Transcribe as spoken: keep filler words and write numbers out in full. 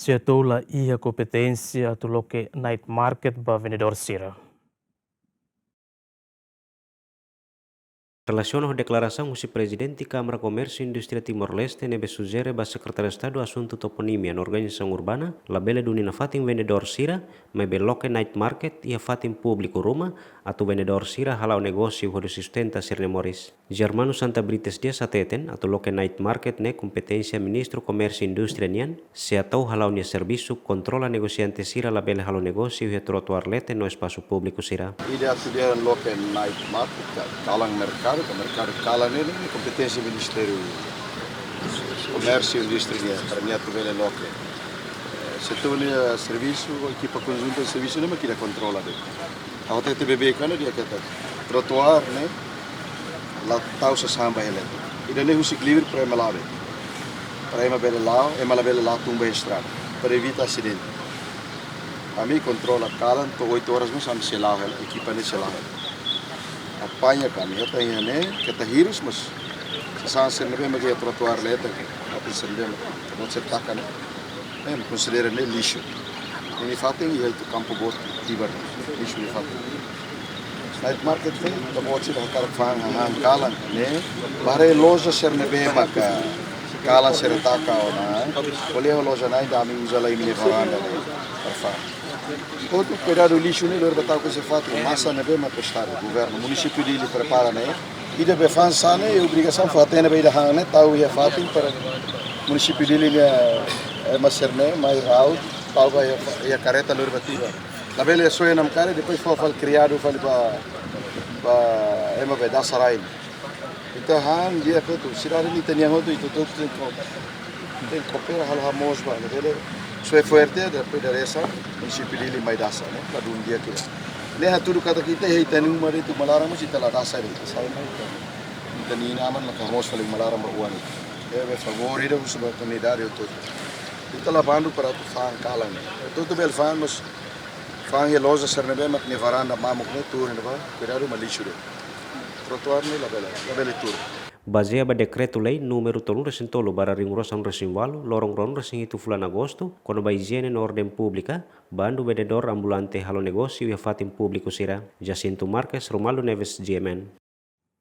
SEATOU la iha kompeténsia atu loke night market ba vendedór sira. Relasiona ho deklarasaun husi Prezidente Kámara Komérsiu Indústria Timor-Leste ne'ebé sujere ba Sekretáriu Estadu Asuntu Toponímia no Organizasaun Urbana, labele duni nafatin vendedór sira, maibé loke night market iha fatin públiku ruma, atu vendedór sira hala'o negósiu hodi sustenta sira-nia moris. Germano Santa Brites Dias hateten, atu loke night market ne'e kompeténsia Ministru Komérsiu Indústria nian, SEATOU hala'o nia servisu kontrola negosiante sira labele halo negósiu iha trotuár leten no espasu públiku sira. Ida atu dehan loke night market ka kalan merkadu, ka merkadu kalan ne'e, ne'e kompeténsia Ministériu Komérsiu Indústria nian, para nia atu bele loke. Eh, SEATOU nia servisu, ekipa konjunta servisu ne'e mak ita kontrola de'it. Ha'u hatete beibeik ona dehan katak trotuár ne'e la tau sasán ba iha leten. Ida-ne'e husik livre para ema la'o de'it. Para ema bele la'o, ema labele la'o tun ba iha estrada. Para evita asidente. Ami kontrola kalan to'o oito horas mós ami sei la'o hela, ekipa ne'e sei la'o hela. Apaña ka ami hetan iha ne'e, keta hirus mós. Sasán sira ne'ebé mak iha trotuár leten, atu sendel, atu sira taka ne'e. Ne'e konsidera ne'e lixu. Ne'e nia fatin iha itu kampu boot, tibar lixu nia fatin. Night market ne'e, ita-boot sira hakarak fa'an hahán kalan ne'e, ba haree loja sira ne'ebé maka kalan sira taka ona, ko'alia ho loja na'in ida ami uza lai imi-nia varanda ne'e para fa'an. Outro kuidadu lixu ne'e, lori ba tau iha fatin, masa ne'ebé maka Estadu, governu, munisípiu Dili prepara ne'e, ida be fa'an sasán ne'e, obrigasaun fa'an hatene ba ida han ne'e, tau iha fatin para munisípiu Dili nia, eh, ema sira ne'e, mai rau, tau ba iha, iha karreta lori ba tibar. Labele soe namkari, depois fó fali kriadu fali ba, ba ema be dasa rai. Entaun han di'ak hotu, sidade ita-nian hotu, ita hotu tenke ko-, tenke koopera halo hamoos ba, labele soe fuerte, depois da resa, munisípiu Dili mai dasa, ne'e, ladún di'ak ida. Ne'e hatudu katak ita, ita-nia uma de'it, uma laran mós ita la dasa de'it, ita sai mai ita. Ita-nia inan-aman maka hamoos fali uma laran ba oan. Ne'e be favór ida husu ba komunidade hotu. Ita la bandu para atu fa'an kalan. Hotu bele fa'an, mas fa'an iha loja sira ne'ebé mak nia varanda mamuk ne'e tuur ne'ebá, kuidadu mak lixu de'it. Trotuár ne'e labele, labele tuur. Bazeia ba Dekretu-Lei númeru tolunulu-resin-tolu barra ruanulu-resin-ualu, loron ruanulu-resin-hitu fulan Agostu, kona-ba ijiene no orden públika, bandu vendedór ambulante halo negósiu iha fatin públiku sira. Jacinto Marques, Romualdo Neves, G M N.